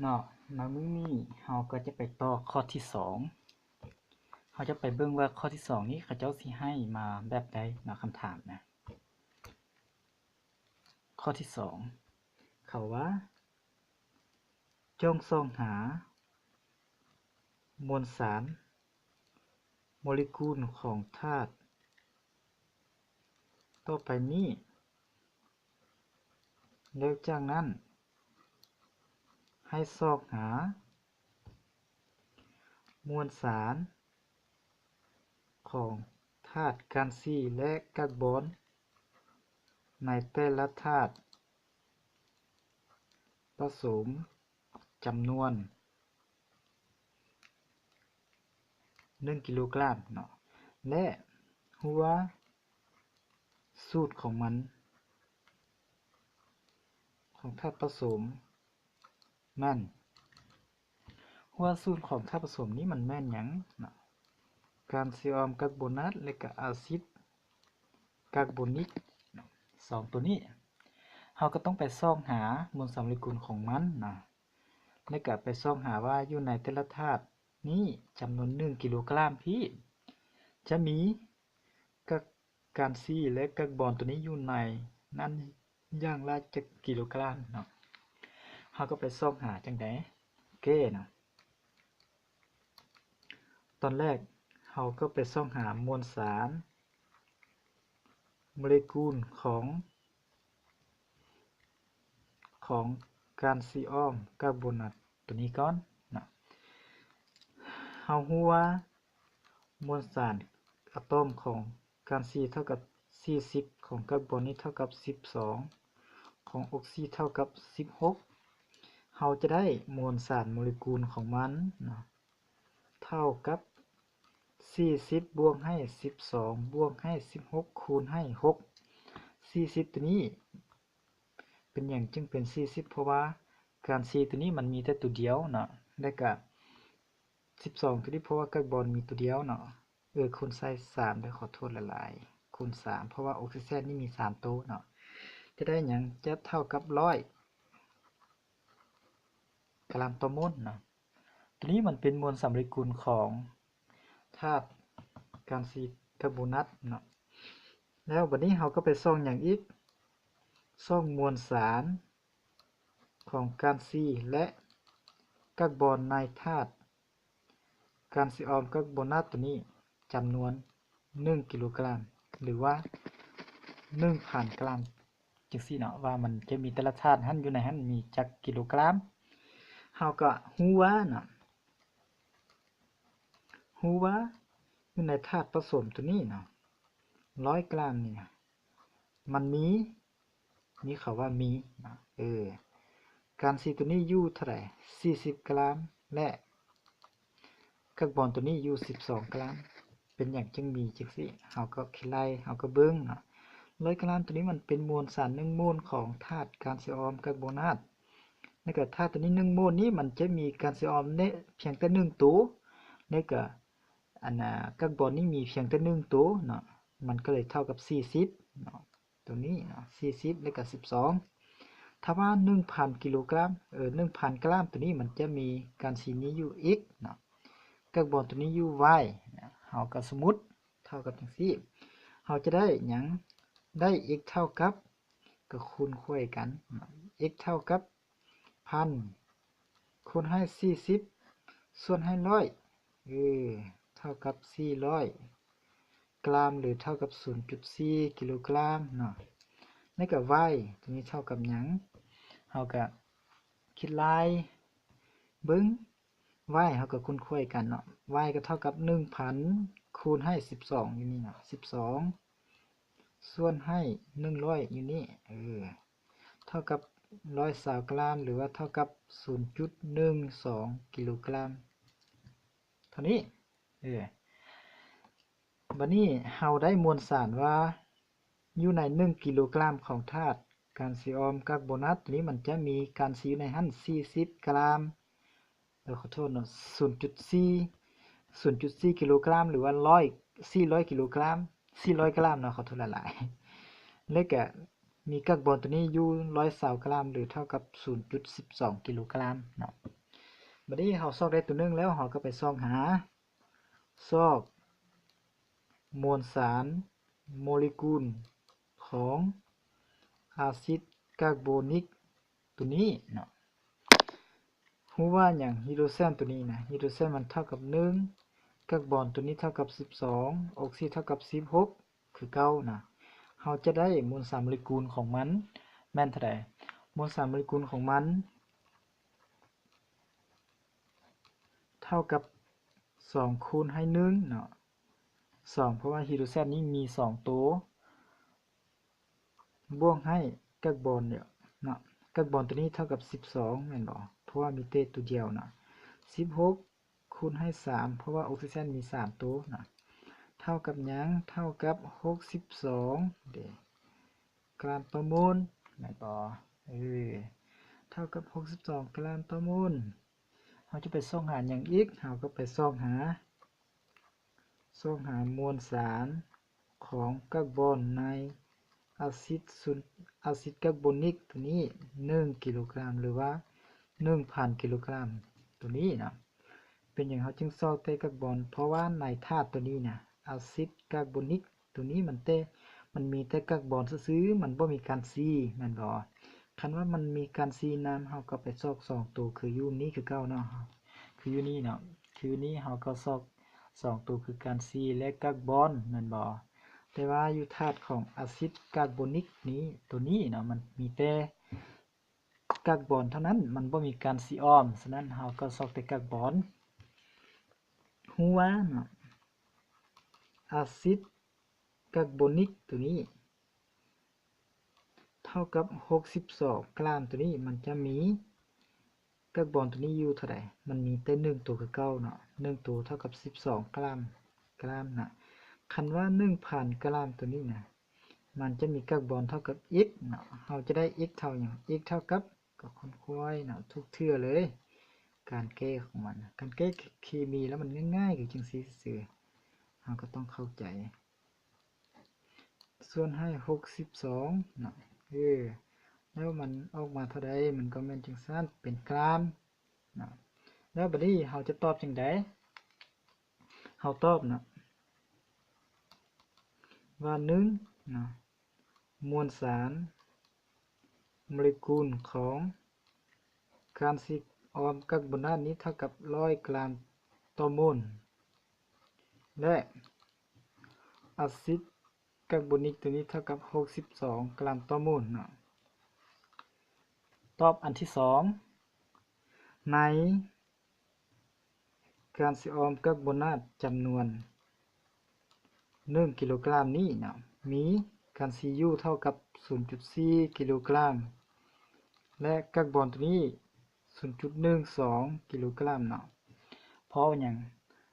ເນາະ ມາມື້ນີ້ເຮົາກໍຈະໄປຕໍ່ຂໍ້ທີສອງ. ເຮົາຈະໄປເບິ່ງວ່າຂໍ້ທີສອງນີ້ເຂົາເຈົ້າຊິໃຫ້ມາແບບໃດເນາະ ຄຳຖາມນະ. ຂໍ້ທີສອງ ເຂົາວ່າ ຈົ່ງຊອກຫາມວນສານໂມເລກຸນຂອງທາດຕໍ່ໄປນີ້ ແລ້ວຈາກນັ້ນໃຫ້ຊອກຫາມວນສານຂອງທາດການຊີ ແລະ ກັກບອນໃນແຕ່ລະທາດປະສົມຈຳນວນ ໜຶ່ງກິໂລກຣາມເນາະ ແລະ ຫົວສູດຂອງມັນ ຂອງທາດປະສົມນັ້ນ ຫົວສູດຂອງທາດປະສົມນີ້ມັນແມ່ນຫຍັງເນາະ? ການຊີອອມກັກໂບນາດ ແລະ ກະອາຊິດກາກໂບນິກ ສອງໂຕນີ້ ເຮົາກໍຕ້ອງໄປຊອກຫາມວນສານໂມເລກຸນຂອງມັນເນາະ ແລະ ກະໄປຊອກຫາວ່າຢູ່ໃນແຕ່ລະທາດນີ້ ຈຳນວນໜຶ່ງກິໂລກຣາມນີ້ ຈະມີກັກ ການຊີ ແລະ ກັກບອນໂຕນີ້ຢູ່ໃນນັ້ນຢ່າງລະຈັກກິໂລກຣາມເນາະ. ເຮົາກໍໄປຊອກຫາຈັ່ງໃດ? ໂອເຄເນາະ ຕອນແລກເຮົາກໍໄປຊອກຫາມວນສານໂມເລກຸນຂອງ ຂອງການຊີອອມກັກໂບນາດໂຕນີ້ກ່ອນເນາະ. ເຮົາຮູ້ວ່າມວນສານອາຕອມຂອງການຊີເທົ່າກັບສີ່ສິບ ຂອງກັກບອນນີ້ເທົ່າກັບສິບສອງ ຂອງອົກຊີເທົ່າກັບສິບຫົກ ເຮົາຈະໄດ້ມວນສານໂມເລກຸນຂອງມັນເນາະ ເທົ່າກັບສີ່ສິບບວກໃຫ້ສິບສອງບວກໃຫ້ສິບຫົກຄູນໃຫ້ຫົກ ສີ່ສິບໂຕນີ້ ເປັນຫຍັງຈຶ່ງເປັນສີ່ສິບ? ເພາະວ່າການຊີໂຕນີ້ມັນມີແຕ່ໂຕດຽວເນາະ ແລະກະສິບສອງໂຕນີ້ ເພາະວ່າກັກບອນມີໂຕດຽວເນາະ ເອີ ຄູນໃສ່ສາມເດີ ຂໍໂທດຫຼາຍໆ ຄູນສາມ ເພາະວ່າອົກຊີແຊນນີ້ມີສາມໂຕເນາະ ຈະໄດ້ຫຍັງ? ຈະເທົ່າກັບຮ້ອຍກຣາມຕໍ່ໂມນເນາະ. ໂຕນີ້ມັນເປັນມວນສານໂມເລກຸນຂອງທາດການຊີຄາໂບນາດເນາະ. ແລ້ວບັດນີ້ເຮົາກໍໄປຊອກຫຍັງອີກ? ຊອກມວນສານຂອງການຊີ ແລະ ກັກບອນໃນທາດການຊີອອມກັກໂບນາດໂຕນີ້ ຈຳນວນໜຶ່ງກິໂລກຣາມ ຫຼືວ່າໜຶ່ງພັນກຣາມ ຈັ່ງຊີ້ເນາະ ວ່າມັນຈະມີແຕ່ລະທາດຫັ້ນ ຢູ່ໃນຫັ້ນມີຈັກກິໂລກຣາມ ເຮົາກໍຮູ້ວ່າເນາະ ຮູ້ວ່າຢູ່ໃນທາດປະສົມໂຕນີ້ເນາະ ຮ້ອຍກຣາມນີ້ນະ ມັນມີ ມີ ເຂົາວ່າມີເນາະ ເອີ ການຊີໂຕນີ້ຢູ່ເທົ່າໃດ? ສີ່ສິບກຣາມ ແລະ ກັກບອນໂຕນີ້ຢູ່ສິບສອງກຣາມ ເປັນຫຍັງຈຶ່ງມີຈັ່ງຊີ້? ເຮົາກໍຄິດໄລ່ ເຮົາກໍເບິ່ງເນາະ ຮ້ອຍກຣາມໂຕນີ້ມັນເປັນມວນສານໜຶ່ງໂມນຂອງທາດການຊີອອມກັກໂບນາດ ແລ້ວກໍທາດໂຕນີ້ໜຶ່ງໂມນນີ້ມັນຈະມີການຊີອອມເນ ພຽງແຕ່ໜຶ່ງໂຕ ແລ້ວກໍ ອັນ ອາ ກັກບອນນີ້ມີພຽງແຕ່ໜຶ່ງໂຕເນາະ ມັນກໍເລີຍເທົ່າກັບສີ່ສິບເນາະ ໂຕນີ້ເນາະ ສີ່ສິບ ແລ້ວກໍສິບສອງ ຖ້າວ່າໜຶ່ງພັນກິໂລກຣາມ ເອີ ໜຶ່ງພັນກຣາມ ໂຕນີ້ມັນຈະມີການຊີນີ້ຢູ່ x ເນາະ ກັກບອນໂຕນີ້ຢູ່ y ເຮົາກໍສົມມຸດເທົ່າກັບຈັ່ງຊີ້ ເຮົາຈະໄດ້ຫຍັງ? ໄດ້ x ເທົ່າກັບ ກໍຄູນຂວາຍກັນເນາະ x ເທົ່າກັບ ພັນ ຄູນໃຫ້ສີ່ສິບ ສ່ວນໃຫ້ຮ້ອຍ ເອີ ເທົ່າກັບສີ່ຮ້ອຍກຣາມ ຫຼື ເທົ່າກັບສູນຈຸດສີ່ກິໂລກຣາມເນາະ ແລ້ວກໍ y ໂຕນີ້ເທົ່າກັບຫຍັງ? ເຮົາກໍຄິດໄລ່ເບິ່ງ y ເຮົາກໍຄູນຂວາຍກັນເນາະ y ກໍເທົ່າກັບໜຶ່ງພັນຄູນໃຫ້ສິບສອງຢູ່ນີ້ເນາະ ສິບສອງ ສ່ວນໃຫ້ໜຶ່ງຮ້ອຍຢູ່ນີ້ ເອີ ເທົ່າກັບຮ້ອຍຊາວກຣາມ ຫຼືວ່າເທົ່າກັບສູນຈຸດໜຶ່ງສອງກິໂລກຣາມ ເທົ່ານີ້ ເອີ ບັດນີ້ເຮົາໄດ້ມວນສານວ່າ ຢູ່ໃນໜຶ່ງກິໂລກຣາມຂອງທາດການຊີອອມກັກໂບນາດ ໂຕນີ້ມັນຈະມີການຊີຢູ່ໃນຫັ້ນສີ່ສິບກຣາມ ເອີ ຂໍໂທດເນາະ ສູນຈຸດສີ່ ສູນຈຸດສີ່ກິໂລກຣາມ ຫຼືວ່າຮ້ອຍ ສີ່ຮ້ອຍກິໂລກຣາມ ສີ່ຮ້ອຍກຣາມເນາະ ຂໍໂທດຫຼາຍໆ ແລ້ວກະ ມີກາກບອນໂຕນີ້ຢູ່ຮ້ອຍຊາວກຣາມ ຫຼືເທົ່າກັບສູນຈຸດສິບສອງກິໂລກຣາມເນາະ. ບາດນີ້ເຮົາຊອກໄດ້ໂຕໜຶ່ງແລ້ວ ເຮົາກໍໄປຊອກຫາ ຊອກມວນສານໂມເລກຸນຂອງອາຊິດກາໂບນິກໂຕນີ້ເນາະ. ຮູ້ວ່າຫຍັງ? ຮີໂດຣເຈນໂຕນີ້ນະ ຮີໂດຣເຈນມັນເທົ່າກັບໜຶ່ງ ກາກບອນໂຕນີ້ເທົ່າກັບສິບສອງ ອົກຊີເທົ່າກັບສິບຫົກ ຄືເກົ່ານະ. ເຮົາຈະໄດ້ມວນສານໂມເລກຸນຂອງມັນແມ່ນເທົ່າໃດ? ມວນສານໂມເລກຸນຂອງມັນເທົ່າກັບສອງຄູນໃຫ້ໜຶ່ງເນາະ ສອງ ເພາະວ່າຮີໂດຣເຈນນີ້ມີສອງໂຕ ບວກໃຫ້ກາກບອນເນາະ ກາກບອນໂຕນີ້ເທົ່າກັບສິບສອງແມ່ນບໍ່? ເພາະວ່າມີແຕ່ໂຕດຽວເນາະ ສິບຫົກ ຄູນໃຫ້ສາມ ເພາະວ່າອົກຊີເຈນມີສາມໂຕນະ ເທົ່າກັບຫຍັງ? ເທົ່າກັບຫົກສິບສອງເດ ກຣາມຕໍ່ໂມນແມ່ນບໍ່? ເອີ ເທົ່າກັບຫົກສິບສອງກຣາມຕໍ່ໂມນ. ເຮົາຈະໄປຊອກຫາຫຍັງອີກ? ເຮົາກໍໄປຊອກຫາ ຊອກຫາມວນສານຂອງກາກບອນໃນອາຊິດຊຸນ ອາຊິດກາກໂບນິກໂຕນີ້ໜຶ່ງກິໂລກຣາມ ຫຼືວ່າໜຶ່ງພັນກິໂລກຣາມໂຕນີ້ນະ. ເປັນຫຍັງເຮົາຈຶ່ງຊອກແຕ່ກາກບອນ? ເພາະວ່າໃນທາດໂຕນີ້ນະ ອາຊິດກາກໂບນິກໂຕນີ້ມັນແຕ່ ມັນມີແຕ່ກາກບອນຊື່ໆ ມັນບໍ່ມີການຊີແມ່ນບໍ່? ຄັນວ່າມັນມີການຊີນຳ ເຮົາກໍໄປຊອກສອງໂຕຄືຢູ່ນີ້ຄືເກົ່າເນາະ ຄືຢູ່ນີ້ເນາະ ຄືຢູ່ນີ້ເຮົາກໍຊອກສອງໂຕຄືການຊີ ແລະ ກາກບອນແມ່ນບໍ່? ແຕ່ວ່າຢູ່ທາດຂອງອາຊິດກາກໂບນິກນີ້ ໂຕນີ້ເນາະ ມັນມີແຕ່ກາກບອນເທົ່ານັ້ນ ມັນບໍ່ມີການຊີອອມ ສະນັ້ນເຮົາກໍຊອກແຕ່ກາກບອນ. ຮູ້ວ່າເນາະ ອາຊິດກາກໂບນິກໂຕນີ້ ເທົ່າກັບຫົກສິບສອງກຣາມໂຕນີ້ ມັນຈະມີກາກບອນໂຕນີ້ຢູ່ເທົ່າໃດ? ມັນມີແຕ່ໜຶ່ງໂຕຄືເກົ່າເນາະ ໜຶ່ງໂຕເທົ່າກັບສິບສອງກຣາມ ກຣາມນະ. ຄັນວ່າໜຶ່ງພັນກຣາມໂຕນີ້ນະ ມັນຈະມີກາກບອນເທົ່າກັບ x ເນາະ ເຮົາຈະໄດ້ x ເທົ່າຫຍັງ? x ເທົ່າກັບ ກໍຄົ້ນຄວ້າເນາະ ທຸກເທື່ອເລີຍ ການແກ້ຂອງມັນ ການແກ້ເຄມີແລ້ວມັນງ່າຍໆ ຄືຈັ່ງຊີ້ຊື່ໆ ເຮົາກໍຕ້ອງເຂົ້າໃຈ. ສ່ວນໃຫ້ຫົກສິບສອງເນາະ ເອີ ແລ້ວມັນອອກມາເທົ່າໃດ? ມັນກໍແມ່ນຈັ່ງຊັ້ນ ເປັນກຣາມເນາະ. ແລ້ວບາດນີ້ເຮົາຈະຕອບຈັ່ງໃດ? ເຮົາຕອບເນາະ ວ່າໜຶ່ງເນາະ ມວນສານໂມເລກຸນຂອງການຊີອອມກາກໂບນາດນີ້ເທົ່າກັບຮ້ອຍກຣາມຕໍ່ໂມນ ແລະ ອາຊິດກາກໂບນິກໂຕນີ້ເທົ່າກັບຫົກສິບສອງກຣາມຕໍ່ໂມນເນາະ. ຕອບອັນທີສອງ ໃນ ການຊີອອມກາກໂບນາດຈຳນວນໜຶ່ງກິໂລກຣາມນີ້ເນາະ ມີການຊີຢູ່ເທົ່າກັບສູນຈຸດສີ່ກິໂລກຣາມ ແລະ ກາກບອນໂຕນີ້ສູນຈຸດໜຶ່ງສອງກິໂລກຣາມເນາະ. ເພາະຫຍັງ?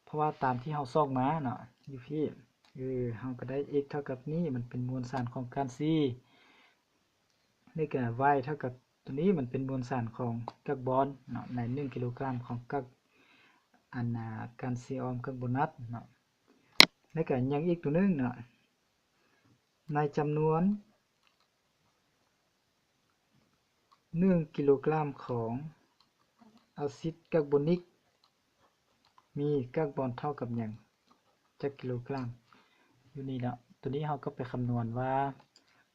ເພາະວ່າຕາມທີ່ເຮົາຊອກມາເນາະ ຢູ່ພີ້ ເອີ ເຮົາກໍໄດ້ x ເທົ່າກັບນີ້ ມັນເປັນມວນສານຂອງການຊີ ແລ້ວກໍ y ເທົ່າກັບໂຕນີ້ ມັນເປັນມວນສານຂອງກາກບອນເນາະ ໃນໜຶ່ງກິໂລກຣາມຂອງກາກ ອັນ ອາ ການຊີອອມກາກໂບນາດເນາະ. ແລ້ວກໍຍັງອີກໂຕໜຶ່ງເນາະ ໃນຈຳນວນໜຶ່ງກິໂລກຣາມຂອງອາຊິດກາກໂບນິກ ມີກາກບອນເທົ່າກັບຫຍັງ? ຈັກກິໂລກຣາມ ຢູ່ນີ້ເນາະ. ໂຕນີ້ເຮົາກໍໄປຄຳນວນວ່າ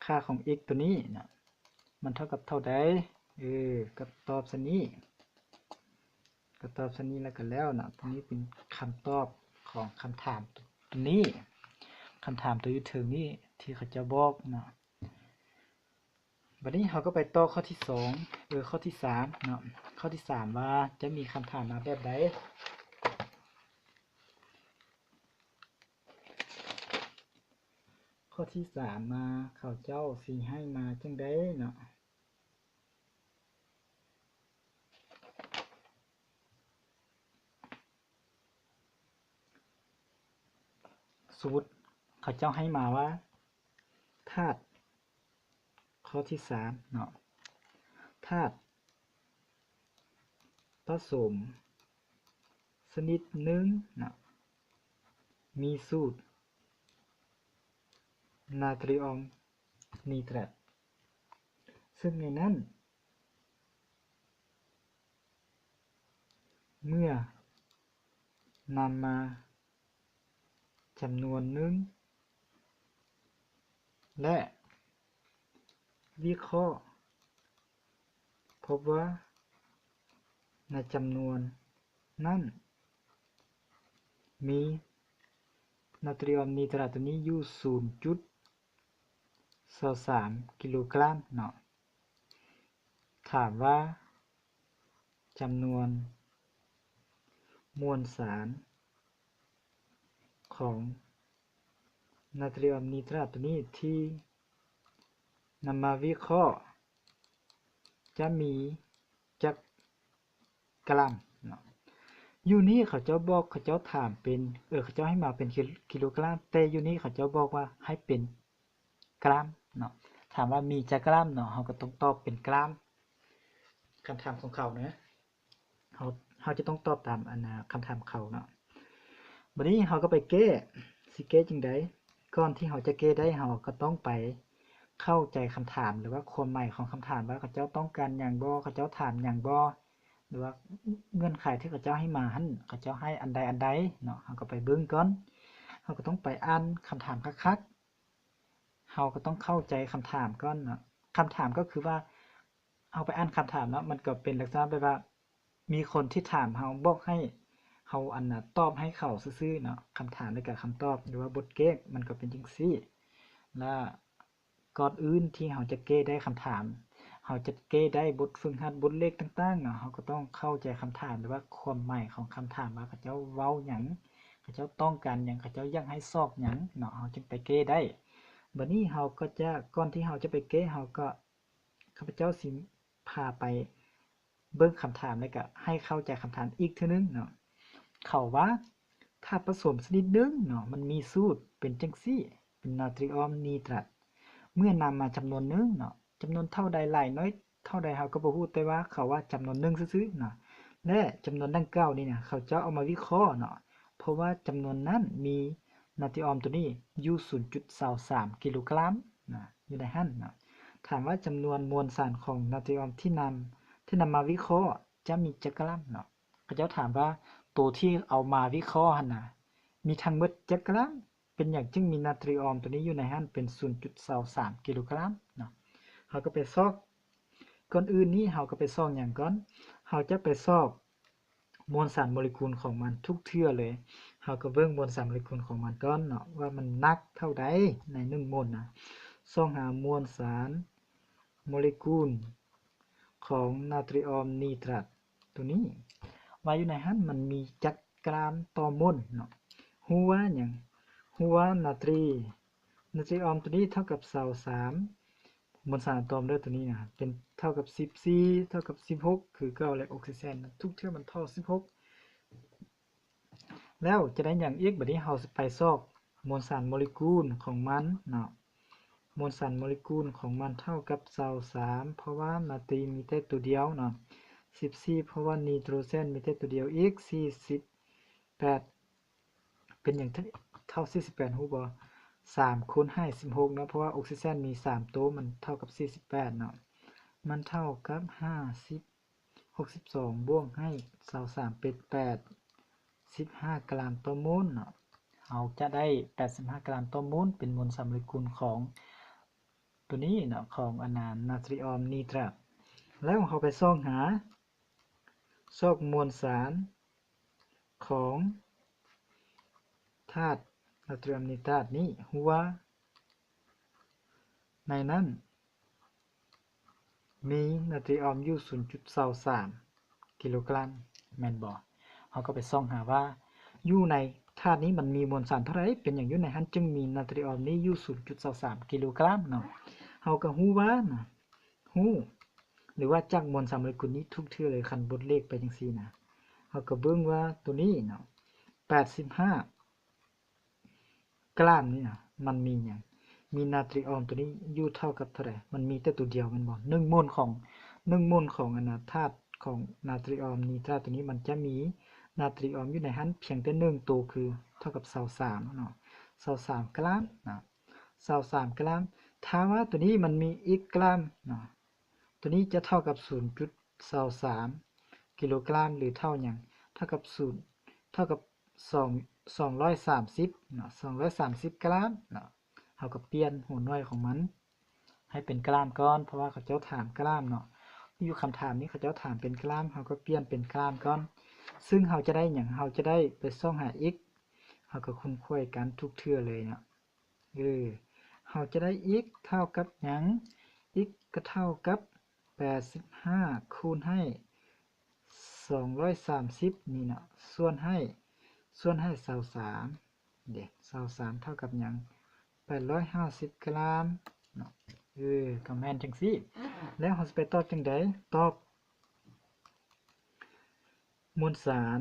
ຄ່າຂອງ x ໂຕນີ້ເນາະ ມັນເທົ່າກັບເທົ່າໃດ? ເອີ ກໍຕອບສ່ຳນີ້ ກໍຕອບສ່ຳນີ້ແລ້ວກໍແລ້ວເນາະ. ໂຕນີ້ເປັນຄຳຕອບຂອງຄຳຖາມໂຕນີ້ ຄຳຖາມໂຕຢູ່ເທິງນີ້ທີ່ເຂົາເຈົ້າບອກເນາະ. ບັດນີ້ເຮົາກໍໄປຕໍ່ຂໍ້ທີສອງ ເອີ ຂໍ້ທີສາມເນາະ. ຂໍ້ທີສາມວ່າຈະມີຄຳຖາມມາແບບໃດ? ຂໍ້ທີສາມມາ ເຂົາເຈົ້າຊິໃຫ້ມາຈັ່ງໃດເນາະ? ສົມມຸດເຂົາເຈົ້າໃຫ້ມາວ່າ ທາດ ຂໍ້ທີສາມເນາະ ທາດປະສົມຊະນິດໜຶ່ງເນາະ ມີສູດນາຕຣີອອມນີແຕຣດ ຊຶ່ງໃນນັ້ນ ເມື່ອນຳມາຈຳນວນໜຶ່ງ ແລະ ວິເຄາະ ພົບວ່າໃນຈຳນວນນັ້ນ ມີນາຕຣີອອມນີຕຣາດໂຕນີ້ຢູ່ສູນຈຸດຊາວສາມກິໂລກຣາມເນາະ. ຖາມວ່າຈຳນວນມວນສານຂອງນາຕຣີອອມນີຕຣາດໂຕນີ້ທີ່ນຳມາວິເຄາະ ຈະມີຈັກກຣາມເນາະ. ຢູ່ນີ້ເຂົາເຈົ້າບອກ ເຂົາເຈົ້າຖາມເປັນ ເອີ ເຂົາເຈົ້າໃຫ້ມາເປັນກິ ກິໂລກຣາມ, ແຕ່ຢູ່ນີ້ເຂົາເຈົ້າບອກວ່າໃຫ້ເປັນກຣາມເນາະ. ຖາມວ່າມີຈັກກຣາມເນາະ, ເຮົາກໍຕ້ອງຕອບເປັນກຣາມ. ຄຳຖາມຂອງເຂົານະ ເຮົາ ເຮົາຈະຕ້ອງຕອບຕາມອັນນາ ຄຳຖາມເຂົາເນາະ. ບັດນີ້ເຮົາກໍໄປແກ້ ຊິແກ້ຈັ່ງໃດ? ກ່ອນທີ່ເຮົາຈະແກ້ໄດ້ ເຮົາກໍຕ້ອງໄປເຂົ້າໃຈຄຳຖາມ ຫຼືວ່າຄວາມໝາຍຂອງຄຳຖາມ ວ່າເຂົາເຈົ້າຕ້ອງການຫຍັງບໍ່, ເຂົາເຈົ້າຖາມຫຍັງບໍ່ ຫຼືວ່າເງື່ອນໄຂທີ່ເຂົາເຈົ້າໃຫ້ມາຫັ້ນ ເຂົາເຈົ້າໃຫ້ອັນໃດອັນໃດເນາະ. ເຮົາກໍໄປເບິ່ງກ່ອນ ເຮົາກໍຕ້ອງໄປອ່ານຄຳຖາມຄັກໆ ເຮົາກໍຕ້ອງເຂົ້າໃຈຄຳຖາມກ່ອນເນາະ. ຄຳຖາມກໍຄືວ່າ ເຮົາໄປອ່ານຄຳຖາມເນາະ ມັນກໍເປັນລັກສະນະແບບວ່າ ມີຄົນທີ່ຖາມເຮົາ ບອກໃຫ້ເຮົາ ອັນນາ ຕອບໃຫ້ເຂົາຊື່ໆເນາະ. ຄຳຖາມ ແລະ ກະຄຳຕອບ ຫຼືວ່າບົດແກ້ ມັນກໍເປັນຈັ່ງຊີ້. ແລະ ກ່ອນອື່ນທີ່ເຮົາຈະແກ້ໄດ້ຄຳຖາມ ເຮົາຈະແກ້ໄດ້ບົດຝຶກຫັດ ບົດເລກຕ່າງໆເນາະ ເຮົາກໍຕ້ອງເຂົ້າໃຈຄຳຖາມ ຫຼືວ່າຄວາມໝາຍຂອງຄຳຖາມ ວ່າເຂົາເຈົ້າເວົ້າຫຍັງ, ເຂົາເຈົ້າຕ້ອງການຫຍັງ, ເຂົາເຈົ້າຢາກໃຫ້ຊອກຫຍັງເນາະ ເຮົາຈຶ່ງໄປແກ້ໄດ້. ບັດນີ້ເຮົາກໍຈະ ກ່ອນທີ່ເຮົາຈະໄປແກ້ ເຮົາກໍ ຂ້າພະເຈົ້າຊິພາໄປເບິ່ງຄຳຖາມ ແລະ ກະໃຫ້ເຂົ້າໃຈຄຳຖາມອີກເທື່ອໜຶ່ງເນາະ. ເຂົາວ່າ ທາດປະສົມຊະນິດໜຶ່ງເນາະ ມັນມີສູດເປັນຈັ່ງຊີ້ ເປັນນາຕຣີອອມນີຕຣາດ ເມື່ອນຳມາຈຳນວນໜຶ່ງເນາະ ຈຳນວນເທົ່າໃດ ຫຼາຍນ້ອຍເທົ່າໃດເຮົາກໍບໍ່ຮູ້ ແຕ່ວ່າເຂົາວ່າຈຳນວນໜຶ່ງຊື່ໆເນາະ ແລະ ຈຳນວນດັ່ງກ່າວນີ້ນະ ເຂົາເຈົ້າເອົາມາວິເຄາະເນາະ ເພາະວ່າຈຳນວນນັ້ນມີນາຕຣີອອມໂຕນີ້ຢູ່ສູນຈຸດຊາວສາມກິໂລກຣາມນະ ຢູ່ໃນຫັ້ນເນາະ. ຖາມວ່າຈຳນວນມວນສານຂອງນາຕຣີອອມທີ່ນຳ ທີ່ນຳມາວິເຄາະຈະມີຈັກກຣາມເນາະ. ເຂົາເຈົ້າຖາມວ່າໂຕທີ່ເອົາມາວິເຄາະຫັ້ນນະ ມີທັງໝົດຈັກກຣາມ? ເປັນຫຍັງຈຶ່ງມີນາຕຣີອອມໂຕນີ້ຢູ່ໃນຫັ້ນເປັນສູນຈຸດຊາວສາມກິໂລກຣາມເນາະ? ເຮົາກໍໄປຊອກ ກ່ອນອື່ນນີ້ເຮົາກໍໄປຊອກຫຍັງກ່ອນ? ເຮົາຈະໄປຊອກມວນສານໂມເລກຸນຂອງມັນທຸກເທື່ອເລີຍ. ເຮົາກໍເບິ່ງມວນສານໂມເລກຸນຂອງມັນກ່ອນເນາະ ວ່າມັນໜັກເທົ່າໃດໃນໜຶ່ງໂມນນະ. ຊອກຫາມວນສານໂມເລກຸນຂອງນາຕຣີອອມນີຕຣາດໂຕນີ້ ວ່າຢູ່ໃນຫັ້ນມັນມີຈັກກຣາມຕໍ່ໂມນເນາະ. ຮູ້ວ່າຫຍັງ? ຮູ້ວ່ານາຕຣີ ນາຕຣີອອມໂຕນີ້ເທົ່າກັບຊາວສາມ ມວນສານອາຕອມເດີ ໂຕນີ້ນະ ເປັນເທົ່າກັບສິບສີ່ ເທົ່າກັບສິບຫົກຄືເກົ່າ ແລະ ອົກຊີເຈນນະ ທຸກເທື່ອມັນເທົ່າສິບຫົກ. ແລ້ວຈະໄດ້ຫຍັງອີກ? ບັດນີ້ເຮົາຊິໄປຊອກມວນສານໂມເລກຸນຂອງມັນເນາະ. ມວນສານໂມເລກຸນຂອງມັນເທົ່າກັບຊາວສາມ ເພາະວ່ານາຕຣີມີແຕ່ໂຕດຽວເນາະ, ສິບສີ່ ເພາະວ່ານີໂຕຣເຈນມີແຕ່ໂຕດຽວອີກ ສີ່ສິບແປດ ເປັນຫຍັງເທົ່າສີ່ສິບແປດ ຮູ້ບໍ່? ສາມຄູນໃຫ້ສິບຫົກເນາະ ເພາະວ່າອົກຊີເຈນມີສາມໂຕ ມັນເທົ່າກັບສີ່ສິບແປດເນາະ ມັນເທົ່າກັບຫ້າສິບ ຫົກສິບສອງ ບວກໃຫ້ຊາວສາມ ເປັນແປດສິບຫ້າກຣາມຕໍ່ໂມນເນາະ. ເຮົາຈະໄດ້ແປດສິບຫ້າກຣາມຕໍ່ໂມນ ເປັນມວນສານໂມເລກຸນຂອງໂຕນີ້ເນາະ ຂອງອັນນາ ນາຕຣີອອມນີຕຣາດ. ແລ້ວເຮົາໄປຊອກຫາ ຊອກມວນສານ ຂອງທາດນາຕຣີອອມນີຕຣາດນີ້ ຮູ້ວ່າໃນນັ້ນມີນາຕຣີອອມຢູ່ສູນຈຸດຊາວສາມກິໂລກຣາມ ແມ່ນບໍ່? ເຮົາກໍໄປສ່ອງຫາວ່າຢູ່ໃນທາດນີ້ມັນມີມວນສານເທົ່າໃດ ເປັນຫຍັງຢູ່ໃນຫັ້ນຈຶ່ງມີນາຕຣີອອມນີ້ຢູ່ສູນຈຸດຊາວສາມກິໂລກຣາມເນາະ. ເຮົາກໍຮູ້ວ່ານະ ຮູ້ ຫຼືວ່າຈັກມວນສານໂມເລກຸນນີ້ທຸກເທື່ອເລີຍ ຄັນບົດເລກໄປຈັ່ງຊີ້ນະ. ເຮົາກໍເບິ່ງວ່າໂຕນີ້ເນາະ ແປດສິບຫ້າກຣາມນີ້ນະ ມັນມີຫຍັງ? ມີນາຕຣີອອມໂຕນີ້ຢູ່ເທົ່າກັບເທົ່າໃດ? ມັນມີແຕ່ໂຕດຽວແມ່ນບໍ່? ໜຶ່ງໂມນຂອງ ໜຶ່ງໂມນຂອງອັນນາ ທາດຂອງນາຕຣີອອມນີຕຣາດໂຕນີ້ ມັນຈະມີນາຕຣີອອມຢູ່ໃນຫັ້ນພຽງແຕ່ໜຶ່ງໂຕ ຄືເທົ່າກັບຊາວສາມເນາະ ຊາວສາມກຣາມນະ. ຊາວສາມກຣາມ. ຖ້າວ່າໂຕນີ້ມັນມີອີກກຣາມເນາະ ຕົວນີ້ຈະເທົ່າກັບສູນຈຸດຊາວສາມກິໂລກຣາມ ຫຼື ເທົ່າຫຍັງ? ເທົ່າກັບສູນ ເທົ່າກັບສອງ ສອງຮ້ອຍສາມສິບເນາະ ສອງຮ້ອຍສາມສິບກຣາມເນາະ. ເຮົາກໍປ່ຽນຫົວໜ່ວຍຂອງມັນໃຫ້ເປັນກຣາມກ່ອນ ເພາະວ່າເຂົາເຈົ້າຖາມກຣາມເນາະ. ຢູ່ຄຳຖາມນີ້ເຂົາເຈົ້າຖາມເປັນກຣາມ ເຮົາກໍປ່ຽນເປັນກຣາມກ່ອນ. ເຊິ່ງເຮົາຈະໄດ້ຫຍັງ? ເຮົາຈະໄດ້ໄປຊອກຫາ x ເຮົາກໍຄຸ້ນຄວາຍກັນທຸກເທື່ອເລີຍເນາະ. ເອີ ເຮົາຈະໄດ້ x ເທົ່າກັບຫຍັງ? x ກໍເທົ່າກັບແປດສິບຫ້າຄູນໃຫ້ສອງຮ້ອຍສາມສິບນີ້ເນາະ ສ່ວນໃຫ້ ສ່ວນໃຫ້ຊາວສາມເດ້ ຊາວສາມເທົ່າກັບຫຍັງ? ແປດຮ້ອຍຫ້າສິບກຣາມເນາະ. ເອີ ກໍແມ່ນຈັ່ງຊີ້. ແລ້ວເຮົາຊິໄປຕອບຈັ່ງໃດ? ຕອບມວນສານ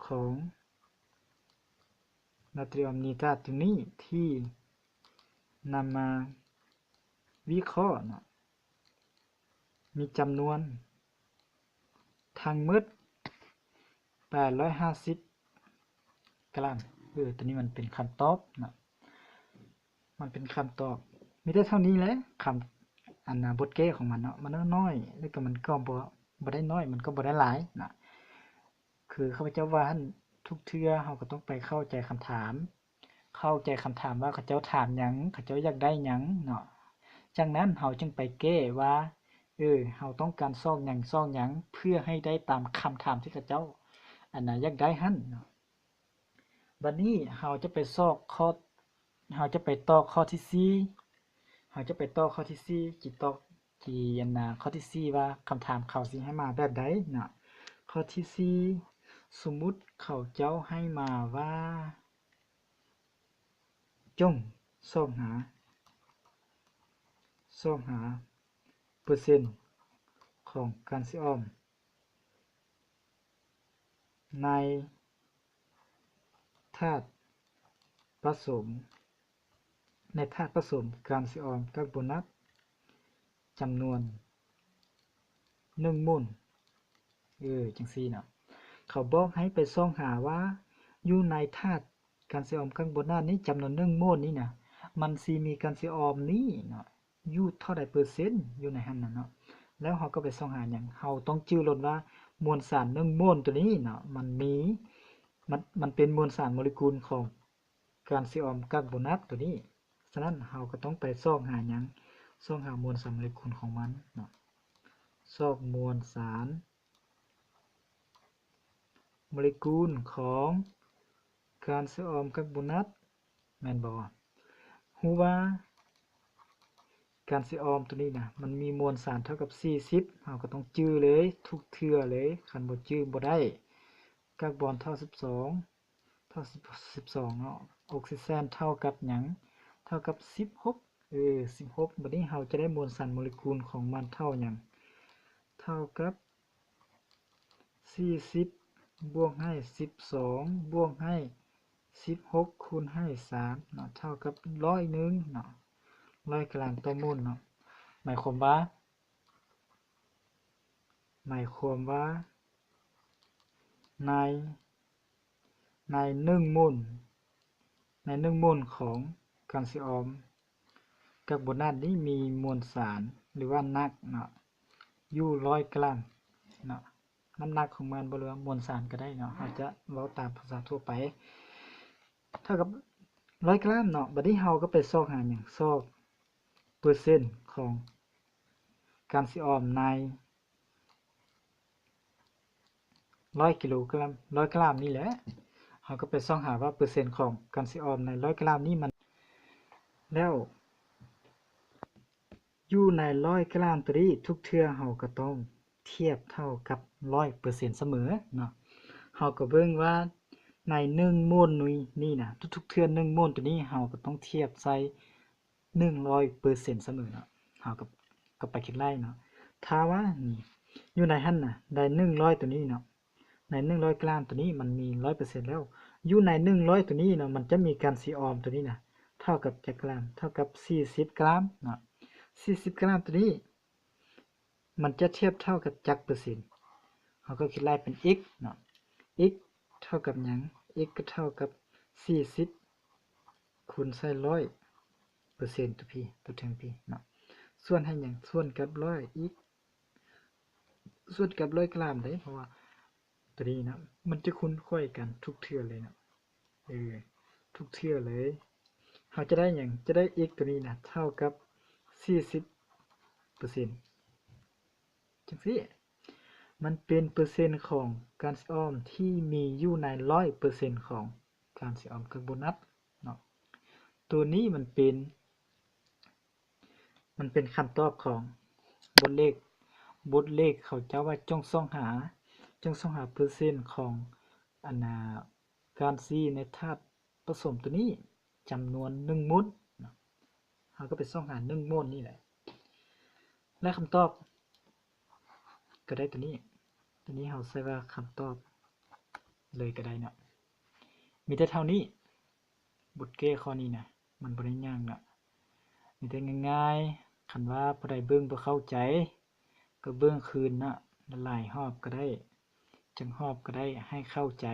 ຂອງນາຕຣີອອມນີຕາດຕົວນີ້ທີ່ນຳມາວິເຄາະເນາະ ມີຈຳນວນທັງໝົດແປດຮ້ອຍຫ້າສິບກຣາມ. ເອີ ຕົວນີ້ມັນເປັນຄຳຕອບເນາະ ມັນເປັນຄຳຕອບ ມີແຕ່ເທົ່ານີ້ແຫຼະ ຄຳ ອັນນ່າ ບົດແກ້ຂອງມັນເນາະ ມັນນ້ອຍ ແລ້ວກໍມັນກໍບໍ່ ບໍ່ໄດ້ນ້ອຍ ມັນກໍບໍ່ໄດ້ຫຼາຍນະ. ຄືຂ້າພະເຈົ້າວ່າຫັ້ນ ທຸກເທື່ອເຮົາກໍຕ້ອງໄປເຂົ້າໃຈຄຳຖາມ ເຂົ້າໃຈຄຳຖາມວ່າເຂົາເຈົ້າຖາມຫຍັງ ເຂົາເຈົ້າຢາກໄດ້ຫຍັງເນາະ. ຈາກນັ້ນເຮົາຈຶ່ງໄປແກ້ວ່າ ເອີ ເຮົາຕ້ອງການຊອກຫຍັງ ຊອກຫຍັງ ເພື່ອໃຫ້ໄດ້ຕາມຄຳຖາມທີ່ເຂົາເຈົ້າ ອັນນ່າ ຢາກໄດ້ຫັ້ນເນາະ. ບັດນີ້ເຮົາຈະໄປຊອກຂໍ້ ເຮົາຈະໄປຕໍ່ຂໍ້ທີສີ່ ເຮົາຈະໄປຕໍ່ຂໍ້ທີສີ່ ຈີ່ຕໍ່ ຈີ່ ອັນນ່າ ຂໍ້ທີສີ່ວ່າຄຳຖາມເຂົາຊິໃຫ້ມາແບບໃດເນາະ. ຂໍ້ທີສີ່ ສົມມຸດເຂົາເຈົ້າໃຫ້ມາວ່າ ຈົ່ງຊອກຫາ ຊອກຫາເປີເຊັນຂອງການຊີອອມໃນທາດປະສົມ ໃນທາດປະສົມການຊີອອມກາກໂບນາດຈຳນວນໜຶ່ງໂມນ. ເອີ ຈັ່ງຊີ້ເນາະ ເຂົາບອກໃຫ້ໄປຊອກຫາວ່າ ຢູ່ໃນທາດການຊີອອມກາກໂບນາດນີ້ ຈຳນວນໜຶ່ງໂມນນີ້ນະ ມັນຊິມີການຊີອອມນີ້ເນາະ ຢູ່ເທົ່າໃດເປີເຊັນຢູ່ໃນຫັ້ນນະເນາະ. ແລ້ວເຮົາກໍໄປຊອກຫາຫຍັງ? ເຮົາຕ້ອງຈື່ໂລດວ່າມວນສານໜຶ່ງໂມນໂຕນີ້ເນາະ ມັນມີ ມັນ ມັນເປັນມວນສານໂມເລກຸນຂອງ ການຊີອອມກາກໂບນາດໂຕນີ້. ສະນັ້ນເຮົາກໍຕ້ອງໄປຊອກຫາຫຍັງ? ຊອກຫາມວນສານໂມເລກຸນຂອງມັນເນາະ ຊອກມວນສານໂມເລກຸນຂອງການຊີອອມກາກໂບນາດ ແມ່ນບໍ່? ຮູ້ວ່າການຊີອອມໂຕນີ້ນະ ມັນມີມວນສານເທົ່າກັບສີ່ສິບ ເຮົາກໍຕ້ອງຈື່ເລີຍທຸກເທື່ອເລີຍ ຄັນບໍ່ຈື່ບໍ່ໄດ້. ກາກບອນເທົ່າສິບສອງ ເທົ່າສິບ ສິບສອງເນາະ ອົກຊີເຈນເທົ່າກັບຫຍັງ? ເທົ່າກັບສິບຫົກ ເອີ ສິບຫົກ. ບັດນີ້ເຮົາຈະໄດ້ມວນສານໂມເລກຸນຂອງມັນເທົ່າຫຍັງ? ເທົ່າກັບສີ່ສິບບວກໃຫ້ສິບສອງບວກໃຫ້ສິບຫົກຄູນໃຫ້ສາມເນາະ ເທົ່າກັບຮ້ອຍໜຶ່ງເນາະ ຮ້ອຍກຣາມຕໍ່ໂມນເນາະ. ໝາຍຄວາມວ່າ ໝາຍຄວາມວ່າໃນ ໃນໜຶ່ງໂມນ ໃນໜຶ່ງໂມນຂອງການຊີອອມກາກໂບນາດນີ້ມີມວນສານ ຫຼືວ່າໜັກເນາະ ຢູ່ຮ້ອຍກຣາມເນາະ ນ້ຳໜັກຂອງມັນ ບໍ່ ຫຼືວ່າມວນສານກໍໄດ້ເນາະ ເຮົາຈະເວົ້າຕາມພາສາທົ່ວໄປ ເທົ່າກັບຮ້ອຍກຣາມເນາະ. ບັດນີ້ເຮົາກໍໄປຊອກຫາຫຍັງ? ຊອກເປີເຊັນຂອງການຊີອອມໃນ ຮ້ອຍກິໂລກຣາມ ຮ້ອຍກຣາມນີ້ແຫຼະ ເຮົາກໍໄປຊອກຫາວ່າເປີເຊັນຂອງການຊີອອມໃນຮ້ອຍກຣາມນີ້ມັນ ແລ້ວຢູ່ໃນຮ້ອຍກຣາມໂຕນີ້ ທຸກເທື່ອເຮົາກໍຕ້ອງທຽບເທົ່າກັບຮ້ອຍເປີເຊັນສະເໝີເນາະ. ເຮົາກໍເບິ່ງວ່າໃນໜຶ່ງໂມນນີ້ນະ ທຸກໆເທື່ອໜຶ່ງໂມນໂຕນີ້ ເຮົາກໍຕ້ອງທຽບໃສ່ ໜຶ່ງຮ້ອຍເປີເຊັນສະເໝີເນາະ ເຮົາກໍ ກໍໄປຄິດໄລ່ເນາະ. ຖ້າວ່ານີ້ ຢູ່ໃນຫັ້ນນະ ໄດ້ໜຶ່ງຮ້ອຍໂຕນີ້ເນາະ ໃນໜຶ່ງຮ້ອຍກຣາມໂຕນີ້ມັນມີຮ້ອຍເປີເຊັນແລ້ວ ຢູ່ໃນໜຶ່ງຮ້ອຍໂຕນີ້ເນາະ ມັນຈະມີການຊີອອມໂຕນີ້ນະ ເທົ່າກັບຈັກກຣາມ? ເທົ່າກັບສີ່ສິບກຣາມເນາະ ສີ່ສິບກຣາມໂຕນີ້ ມັນຈະທຽບເທົ່າກັບຈັກເປີເຊັນ? ເຮົາກໍຄິດໄລ່ເປັນ x ເນາະ x ເທົ່າກັບຫຍັງ? x ກໍເທົ່າກັບສີ່ສິບຄູນໃສ່ຮ້ອຍເປີເຊັນ ຕົວພີ ຕົວເທິງພີເນາະ. ສ່ວນໃຫ້ຫຍັງ? ສ່ວນກັບຮ້ອຍ x ສ່ວນກັບຮ້ອຍກະລາມເດ້ ເພາະວ່າໂຕນີ້ນະ ມັນຈະຄູນຂ້ອຍກັນທຸກເທື່ອເລີຍນະ ເອີ ທຸກເທື່ອເລີຍ. ເຮົາຈະໄດ້ຫຍັງ? ຈະໄດ້ x ໂຕນີ້ນະ ເທົ່າກັບສີ່ສິບເປີເຊັນ ຈັ່ງຊີ້. ມັນເປັນເປີເຊັນຂອງການຊິອອມທີ່ມີຢູ່ໃນຮ້ອຍເປີເຊັນຂອງການຊິອອມເຄື່ອງໂບນັດເນາະ. ໂຕນີ້ມັນເປັນ ມັນເປັນຄຳຕອບຂອງບົດເລກ. ບົດເລກເຂົາເຈົ້າວ່າຈົ່ງຊອກຫາ, ຈົ່ງຊອກຫາເປີເຊັນຂອງ ອັນນ່າ ການຊີໃນທາດປະສົມໂຕນີ້ຈຳນວນໜຶ່ງໂມນ. ເຮົາກໍໄປຊອກຫາໜຶ່ງໂມນນີ້ແຫຼະ ແລະ ຄຳຕອບກໍໄດ້ໂຕນີ້. ໂຕນີ້ເຮົາໃສ່ວ່າຄຳຕອບເລີຍກໍໄດ້ເນາະ. ມີແຕ່ເທົ່ານີ້. ບົດແກ້ຂໍ້ນີ້ນະ ມັນບໍ່ໄດ້ຍາກເນາະ ມີແຕ່ງ່າຍໆ. ຄັນວ່າຜູ້ໃດເບິ່ງບໍ່ເຂົ້າໃຈ ກໍເບິ່ງຄືນເນາະ ຫຼາຍໆຮອບກໍໄດ້ ຈັກຮອບກໍໄດ້ ໃຫ້ເຂົ້າໃຈ.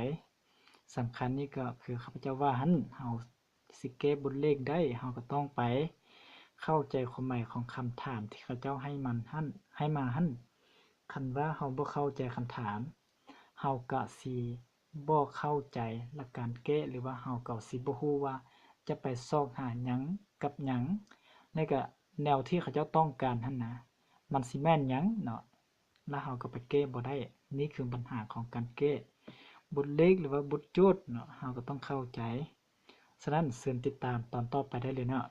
ສຳຄັນນີ້ກໍຄືຂ້າພະເຈົ້າວ່າຫັ້ນ ເຮົາຊິແກ້ບົດເລກໄດ້ ເຮົາກໍຕ້ອງໄປເຂົ້າໃຈຄວາມໝາຍຂອງຄຳຖາມທີ່ເຂົາເຈົ້າໃຫ້ມັນຫັ້ນ ໃຫ້ມາຫັ້ນ. ຄັນວ່າເຮົາບໍ່ເຂົ້າໃຈຄຳຖາມ ເຮົາກະຊິບໍ່ເຂົ້າໃຈຫຼັກການແກ້ ຫຼືວ່າເຮົາກໍຊິບໍ່ຮູ້ວ່າຈະໄປຊອກຫາຫຍັງກັບຫຍັງ ແລະກະແນວທີ່ເຂົາເຈົ້າຕ້ອງການຫັ້ນນະ ມັນຊິແມ່ນຫຍັງເນາະ ລະເຮົາກໍໄປແກ້ບໍ່ໄດ້. ນີ້ຄືບັນຫາຂອງການແກ້ບົດເລກ ຫຼືວ່າບົດໂຈດເນາະ ເຮົາກໍຕ້ອງເຂົ້າໃຈ. ສະນັ້ນເຊີນຕິດຕາມຕອນຕໍ່ໄປໄດ້ເລີຍເນາະ.